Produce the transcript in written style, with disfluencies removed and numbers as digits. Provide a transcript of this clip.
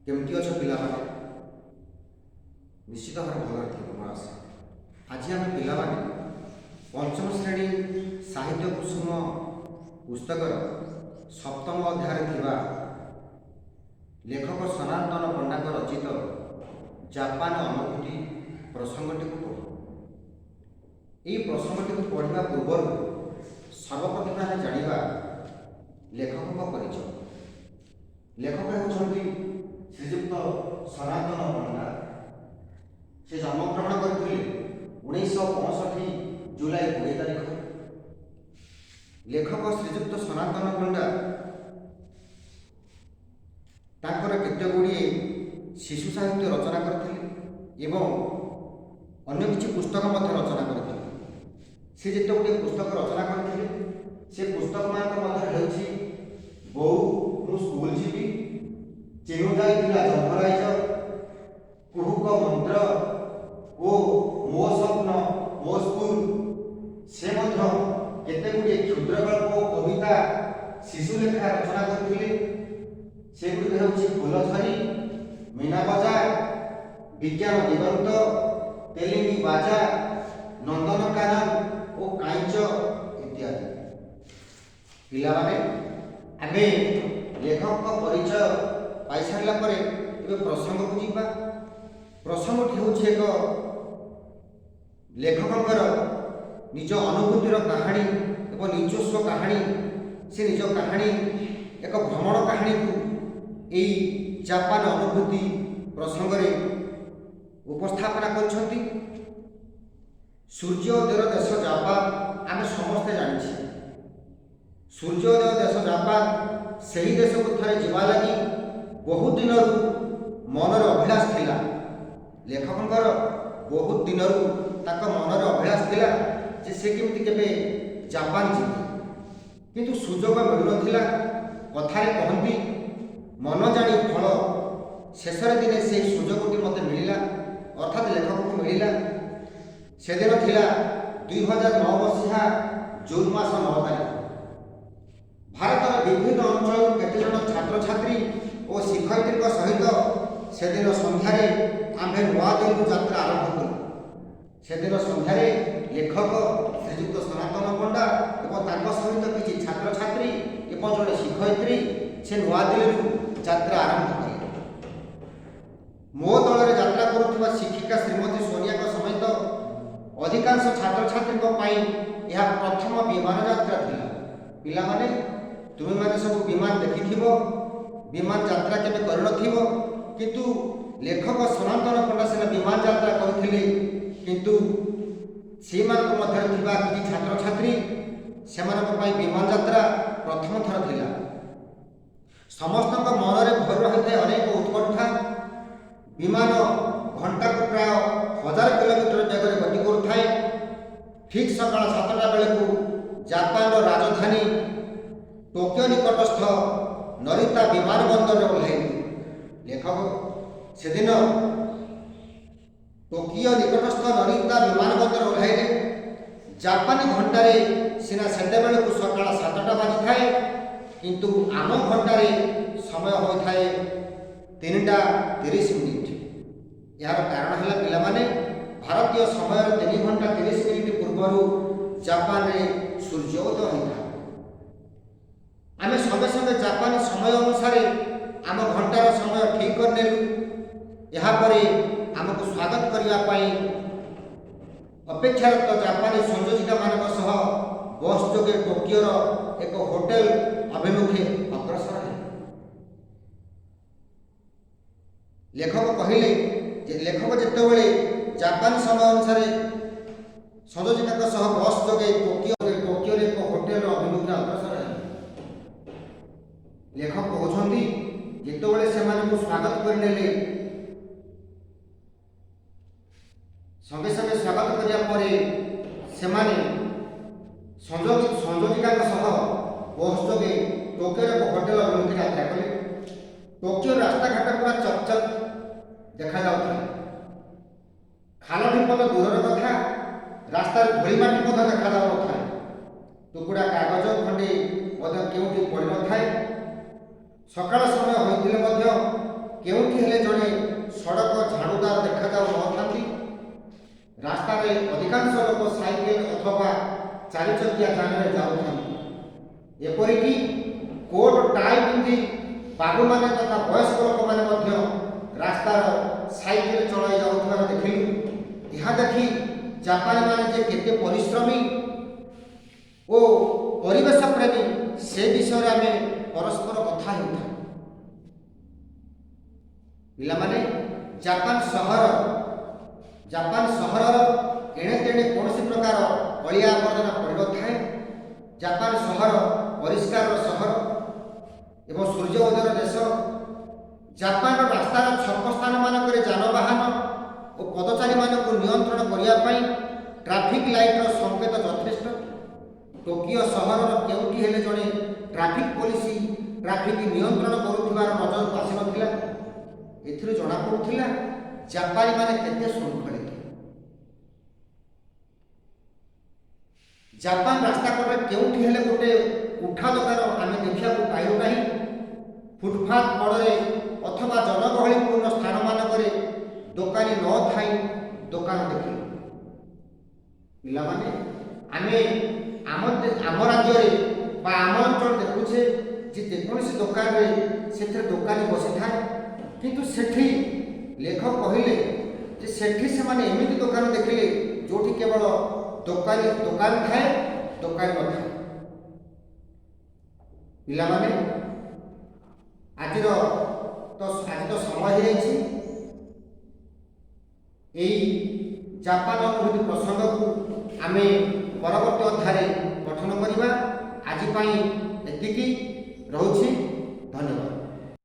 କେମିତି ଅଛ ପିଲାମାନେ? ନିଶ୍ଚିତ ଭାବରେ ଭଲରେ ଥିବ ମୋର ଆଶା। ଆଜି ଆମେ ପିଲାମାନେ ପଞ୍ଚମ ଶ୍ରେଣୀ ସାହିତ୍ୟ କୁସୁମ ପୁସ୍ତକର ସପ୍ତମ ଅଧ୍ୟାୟରେ ଥିବା ଲେଖକ ସନାତନ ପଣ୍ଡାଙ୍କ ରଚିତ ଜାପାନ ଅନୁଭୂତି ପ୍ରସଙ୍ଗଟିକୁ ପଢ଼ିବା। ଏହି ପ୍ରସଙ୍ଗଟିକୁ ପଢ଼ିବା ପୂର୍ବରୁ ସର୍ବପ୍ରଥମେ ଆମେ ଜାଣିବା ଲେଖକଙ୍କ ପରିଚୟ। ଲେଖକ ହେଉଛନ୍ତି ଶ୍ରୀଯୁକ୍ତ ସନାତନ ପଣ୍ଡା। ସେ ଜନ୍ମଗ୍ରହଣ କରିଥିଲେ 1965 ଜୁଲାଇ 20 ତାରିଖ। ଲେଖକ ଶ୍ରୀଯୁକ୍ତ ସନାତନ ପଣ୍ଡା ତାଙ୍କର କେତେ ଗୁଡ଼ିଏ ଶିଶୁ ସାହିତ୍ୟ ରଚନା କରିଥିଲେ ଏବଂ ଅନ୍ୟ କିଛି ପୁସ୍ତକ ମଧ୍ୟ ରଚନା କରିଥିଲେ। ସେ ଯେତେ ଗୁଡ଼ିଏ ପୁସ୍ତକ ରଚନା କରିଥିଲେ, ସେ ପୁସ୍ତକମାନଙ୍କ ମଧ୍ୟରେ ହେଉଛି ବୋଉ ମୁଁ ସ୍କୁଲ ଯିବି, ଚିନୁ ଯାଇଥିଲା ଜହ୍ନରାଇଜ, କୁହୁକ ମନ୍ତ୍ର ଓ ମୋ ସ୍ୱପ୍ନ ମୋ ସ୍କୁଲ। ସେ ମଧ୍ୟ କେତେ ଗୁଡ଼ିଏ କ୍ଷୁଦ୍ର ଗଳ୍ପ ଓ କବିତା, ଶିଶୁ ଲେଖା ରଚନା କରିଥିଲେ। ସେଗୁଡ଼ିକ ହେଉଛି ଫୁଲଝରି, ମୀନା ବଜାର, ବିଜ୍ଞାନ ଦିଗନ୍ତ, ତେଲିଙ୍ଗି ବାଜା, ନନ୍ଦନକାନନ ଓ କାଇଁଚ ଇତ୍ୟାଦି। ପିଲାମାନେ, ଆମେ ଲେଖକଙ୍କ ପରିଚୟ ପାଇସାରିଲା ପରେ ଏବେ ପ୍ରସଙ୍ଗକୁ ଯିବା। ପ୍ରସଙ୍ଗଟି ହେଉଛି ଏକ ଲେଖକଙ୍କର ନିଜ ଅନୁଭୂତିର କାହାଣୀ ଏବଂ ନିଜସ୍ୱ କାହାଣୀ। ସେ ନିଜ କାହାଣୀ, ଏକ ଭ୍ରମଣ କାହାଣୀକୁ ଏଇ ଜାପାନ ଅନୁଭୂତି ପ୍ରସଙ୍ଗରେ ଉପସ୍ଥାପନା କରିଛନ୍ତି। ସୂର୍ଯ୍ୟୋଦୟର ଦେଶ ଜାପାନ, ଆମେ ସମସ୍ତେ ଜାଣିଛେ। ସୂର୍ଯ୍ୟୋଦୟ ଦେଶ ଜାପାନ, ସେହି ଦେଶକୁ ଥରେ ଯିବା ଲାଗି ବହୁତ ଦିନରୁ ମନରେ ଅଭିଳାଷ ଥିଲା। ଲେଖକଙ୍କର ବହୁତ ଦିନରୁ ତାଙ୍କ ମନରେ ଅଭିଳାଷ ଥିଲା ଯେ ସେ କେମିତି କେବେ ଜାପାନ ଯିବେ, କିନ୍ତୁ ସୁଯୋଗ ମିଳୁନଥିଲା। କଥାରେ କହନ୍ତି, ମନ ଜାଣି ଫଳ। ଶେଷରେ ଦିନେ ସେହି ସୁଯୋଗଟି ମୋତେ ମିଳିଲା, ଅର୍ଥାତ୍ ଲେଖକକୁ ମିଳିଲା। ସେଦିନ ଥିଲା 2009 ମସିହା ଜୁନ୍ ମାସ 9 ତାରିଖ। ଭାରତର ବିଭିନ୍ନ ଅଞ୍ଚଳରୁ କେତେଜଣ ଛାତ୍ରଛାତ୍ରୀ ଓ ଶିକ୍ଷୟିତ୍ରୀଙ୍କ ସହିତ ସେଦିନ ସନ୍ଧ୍ୟାରେ ଆମ୍ଭେ ନୂଆଦିଲ୍ଲୀରୁ ଯାତ୍ରା ଆରମ୍ଭ କଲୁ। ସେଦିନ ସନ୍ଧ୍ୟାରେ ଲେଖକ ଶ୍ରୀଯୁକ୍ତ ସନାତନ ପଣ୍ଡା ଏବଂ ତାଙ୍କ ସହିତ କିଛି ଛାତ୍ରଛାତ୍ରୀ ଏବଂ ଜଣେ ଶିକ୍ଷୟିତ୍ରୀ ସେ ନୂଆଦିଲ୍ଲୀରୁ ଯାତ୍ରା ଆରମ୍ଭ କଲେ। ମୋ ଦଳରେ ଯାତ୍ରା କରୁଥିବା ଶିକ୍ଷିକା ଶ୍ରୀମତୀ ସୋନିଆଙ୍କ ସମେତ ଅଧିକାଂଶ ଛାତ୍ରଛାତ୍ରୀଙ୍କ ପାଇଁ ଏହା ପ୍ରଥମ ବିମାନ ଯାତ୍ରା ଥିଲା। ପିଲାମାନେ, ତୁମେମାନେ ସବୁ ବିମାନ ଦେଖିଥିବ, ବିମାନ ଯାତ୍ରା କେବେ କରିନଥିବ। କିନ୍ତୁ ଲେଖକ ସନାତନ ପଣ୍ଡା ସିନା ବିମାନ ଯାତ୍ରା କରିଥିଲେ, କିନ୍ତୁ ସେମାନଙ୍କ ମଧ୍ୟରେ ଥିବା କିଛି ଛାତ୍ରଛାତ୍ରୀ, ସେମାନଙ୍କ ପାଇଁ ବିମାନ ଯାତ୍ରା ପ୍ରଥମ ଥର ଥିଲା। ସମସ୍ତଙ୍କ ମନରେ ଭରି ରହିଥାଏ ଅନେକ ଉତ୍କଣ୍ଠା। ବିମାନ ଘଣ୍ଟାକୁ ପ୍ରାୟ 1000 କିଲୋମିଟର ବେଗରେ ଗତି କରୁଥାଏ। ଠିକ୍ ସକାଳ 7ଟା ବେଳକୁ ଜାପାନର ରାଜଧାନୀ ଟୋକିଓ ନିକଟସ୍ଥ ନରିତା ବିମାନ ବନ୍ଦରରେ ଓହ୍ଲାଇଲେ। ଲେଖକ ସେଦିନ ଟୋକିଓ ନିକଟସ୍ଥ ନରିତା ବିମାନ ବନ୍ଦରରେ ଓହ୍ଲାଇଲେ। ଜାପାନୀ ଘଣ୍ଟାରେ ସିନା ସେତେବେଳକୁ ସକାଳ 7ଟା ବାଜିଥାଏ, କିନ୍ତୁ ଆମ ଘଣ୍ଟାରେ ସମୟ ହୋଇଥାଏ 3ଟା 30 ମିନିଟ୍। ଏହାର କାରଣ ହେଲା ପିଲାମାନେ, ଭାରତୀୟ ସମୟର 3 ଘଣ୍ଟା 30 ମିନିଟ୍ ପୂର୍ବରୁ ଜାପାନରେ ସୂର୍ଯ୍ୟୋଦୟ ହୋଇଥାଏ। ଆମେ ସଙ୍ଗେ ସଙ୍ଗେ ଜାପାନୀ ସମୟ ଅନୁସାରେ ଆମ ଘଣ୍ଟାର ସମୟ ଠିକ୍ କରିନେଲୁ। ଏହାପରେ ଆମକୁ ସ୍ୱାଗତ କରିବା ପାଇଁ ଅପେକ୍ଷାରତ ଜାପାନୀ ସଂଯୋଜିକାମାନଙ୍କ ସହ ବସ୍ ଯୋଗେ ଟୋକିଓର ଏକ ହୋଟେଲ ଅଭିମୁଖେ ଅଗ୍ରସର ହେଲୁ। ଲେଖକ କହିଲେ ଯେ ଲେଖକ ଯେତେବେଳେ ଜାପାନୀ ସମୟ ଅନୁସାରେ ସଂଯୋଜିକାଙ୍କ ସହ ବସ୍ ଯୋଗେ ଟୋକିଓରେ ଏକ ହୋଟେଲର ଅଭିମୁଖେ ଅଗ୍ରସର ହେଲେ, ଲେଖକ କହୁଛନ୍ତି, ଯେତେବେଳେ ସେମାନଙ୍କୁ ସ୍ୱାଗତ କରିନେଲେ, ସଙ୍ଗେ ସଙ୍ଗେ ସ୍ୱାଗତ କରିବା ପରେ ସେମାନେ ସଂଯୋଜିକାଙ୍କ ସହ ବସ୍ ଯୋଗେ ଟୋକିଓର ଏକ ହୋଟେଲ ଅଭିମୁଖେ ଯାତ୍ରା କଲେ। ଟୋକିଓ ରାସ୍ତାଘାଟ ପୁରା ଚକଚକ ଦେଖାଯାଉଥିଲା। ଖାଲ ଢିପ ତ ଦୂରର କଥା, ରାସ୍ତାରେ ଧୂଳି ମାଟି ମଧ୍ୟ ଦେଖାଯାଉନଥାଏ। ଟୁକୁଡ଼ା କାଗଜ ଖଣ୍ଡେ ମଧ୍ୟ କେଉଁଠି ପଡ଼ିନଥାଏ। ସକାଳ ସମୟ ହୋଇଥିଲେ ମଧ୍ୟ କେଉଁଠି ହେଲେ ଜଣେ ସଡ଼କ ଝାଡ଼ୁଦାର ଦେଖାଯାଉ ନଥାନ୍ତି। ରାସ୍ତାରେ ଅଧିକାଂଶ ଲୋକ ସାଇକେଲ ଅଥବା ଚାରିଚକିଆ ଯାନରେ ଯାଉଥାନ୍ତି। ଏପରିକି କୋଟ୍ ଟାଇ ପିନ୍ଧି ବାବୁମାନେ ତଥା ବୟସ୍କ ଲୋକମାନେ ମଧ୍ୟ ରାସ୍ତାର ସାଇକେଲ ଚଳାଇ ଯାଉଥିବାର ଦେଖିଲୁ। ଏହା ଦେଖି ଜାପାନୀମାନେ ଯେ କେତେ ପରିଶ୍ରମୀ ଓ ପରିବେଶ ପ୍ରେମୀ, ସେ ବିଷୟରେ ଆମେ ପରସ୍ପର କଥା ହେଉଥାଉ। ପିଲାମାନେ, ଜାପାନ ସହରର ଏଣେ ତେଣେ କୌଣସି ପ୍ରକାର ଅଳିଆ ଆବର୍ଜନା ପଡ଼ିନଥାଏ। ଜାପାନ ସହର ପରିଷ୍କାରର ସହର ଏବଂ ସୂର୍ଯ୍ୟ ଉଦୟର ଦେଶ। ଜାପାନର ରାସ୍ତାର ଛକ ସ୍ଥାନମାନଙ୍କରେ ଯାନବାହନ ଓ ପଦଚାରୀମାନଙ୍କୁ ନିୟନ୍ତ୍ରଣ କରିବା ପାଇଁ ଟ୍ରାଫିକ୍ ଲାଇଟ୍ର ସଂକେତ ଯଥେଷ୍ଟ। ଟୋକିଓ ସହରର କେଉଁଠି ହେଲେ ଜଣେ ଟ୍ରାଫିକ୍ ପୋଲିସ ଟ୍ରାଫିକ୍ ନିୟନ୍ତ୍ରଣ କରୁଥିବାର ନଜରକୁ ଆସିନଥିଲା। ଏଥିରୁ ଜଣାପଡ଼ୁଥିଲା ଜାପାନୀମାନେ କେତେ ଶୃଙ୍ଖଳିତ। ଜାପାନ ରାସ୍ତା କଡ଼ରେ କେଉଁଠି ହେଲେ ଗୋଟେ ଉଠା ଦୋକାନ ଆମେ ଦେଖିବାକୁ ପାଇଲୁ ନାହିଁ। ଫୁଟପାଥ କଡ଼ରେ ଅଥବା ଜନଗହଳିପୂର୍ଣ୍ଣ ସ୍ଥାନମାନଙ୍କରେ ଦୋକାନୀ ନ ଥାଇ ଦୋକାନ ଦେଖିଲୁ। ପିଲାମାନେ, ଆମେ ଆମ ରାଜ୍ୟରେ ବା ଆମ ଅଞ୍ଚଳ ଦେଖୁଛେ ଯେ ଯେକୌଣସି ଦୋକାନରେ ସେଥିରେ ଦୋକାନୀ ବସିଥାଏ। କିନ୍ତୁ ସେଠି ଲେଖକ କହିଲେ ଯେ ସେଠି ସେମାନେ ଏମିତି ଦୋକାନ ଦେଖିଲେ ଯେଉଁଠି କେବଳ ଦୋକାନୀ ଦୋକାନ ଥାଏ, ଦୋକାନୀ ନଥାଏ। ପିଲାମାନେ, ଆଜି ତ ସମୟ ହେଇଯାଇଛି। ଏଇ ଜାପାନ ଅନୁଭୂତି ପ୍ରସଙ୍ଗକୁ ଆମେ ପରବର୍ତ୍ତୀ ଅଧ୍ୟାୟରେ ପଠନ କରିବା। ଆଜି ପାଇଁ ଏତିକି ରହୁଛି। ଧନ୍ୟବାଦ।